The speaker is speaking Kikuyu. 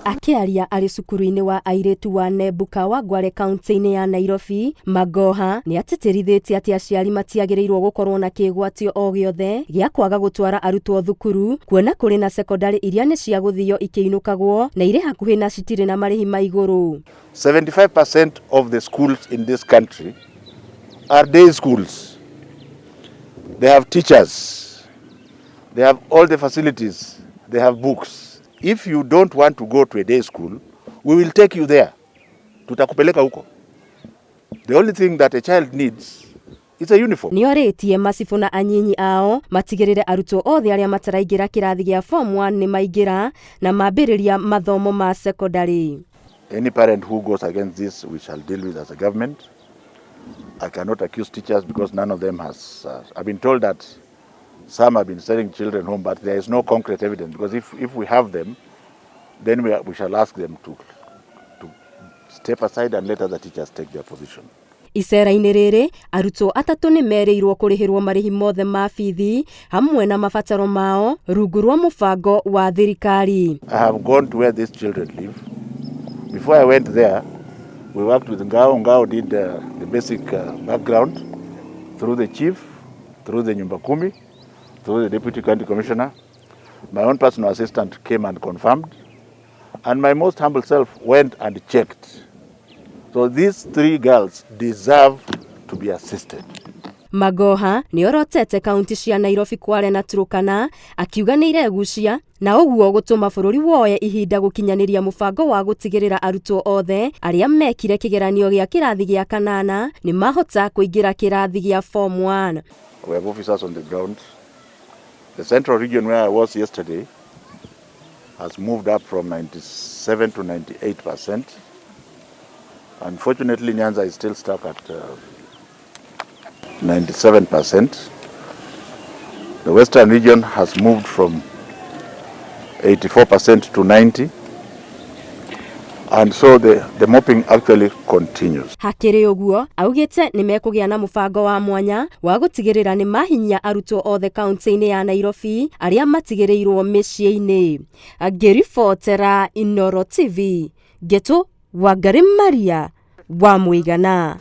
Akĩaria arĩ cukuru-inĩ wa airĩtu wa Nebu Kawangware kaunti-inĩ ya Nairobi, Magoha nĩ atĩtĩrithĩtie atĩ aciari matiagĩrĩirwo gũkorwo na kĩgwatio o gĩothe gĩa kwaga gũtwara arutwo thukuru, kuona kũrĩ na cekondarĩ iria nĩ cia gũthio ikĩinũkagwo na irĩ hakuhĩ na citirĩ na marĩhi ma igũrũ. 75% of the schools in this country are day schools. They have teachers. They have all the facilities. They have books. If you don't want to go to a day school, we will take you there. Tutakupeleka huko. The only thing that a child needs is a uniform. Nĩorĩtie macibũ na anyinyi ao matigĩrĩre arutwo othe arĩa mataraingĩra kĩrathi gĩa form 1 nĩ maingĩra na mambĩrĩria mathomo ma cekondarĩ. Any parent who goes against this, we shall deal with as a government. I cannot accuse teachers because none of them has. I've been told that some have been sending children home, but there is no concrete evidence, because if we have them, then we shall ask them to step aside and let other teachers take their position. Icera-inĩ rĩrĩ, arutwo atatũ nĩ merĩirwo kũrĩhĩrwo marĩhi mothe ma bithi hamwe na mabataro mao rungu rwa mũbango wa thirikari. I have gone to where these children live. Before I went there, we worked with Ngao. Ngao did the basic background through the chief, through the Nyumba Kumi, through the deputy county commissioner. My own personal assistant came and confirmed, and my most humble self went and checked. So these three girls deserve to be assisted. Magoha nĩ orotete kaunti cia Nairobi, Kwale na Turkana, akiuga nĩ iregucia na ũguo gũtũma bũrũri woye ihinda gũkinyanĩria mũbango wa gũtigĩrĩra arutwo othe arĩa mekire kĩgeranio gĩa kĩrathi gĩa kanana nĩ mahota kũingĩra kĩrathi gĩa form 1. We have officers on the ground. The central region, where I was yesterday, has moved up from 97 to 98%. Unfortunately, Nyanza is still stuck at 97%. The western region has moved from 84% to 90. And so the mopping actually continues. Hakĩrĩ ũguo, augĩte nĩ mekũgĩa na mũbango wa mwanya wa gũtigĩrĩra nĩ mahinyia arutwo othe kaunti-inĩ ya Nairobi arĩa matigĩrĩirwo mĩciĩ-inĩ. Ngĩribotera Inooro TV, Ngetu Wangari Maria wa Mũigana.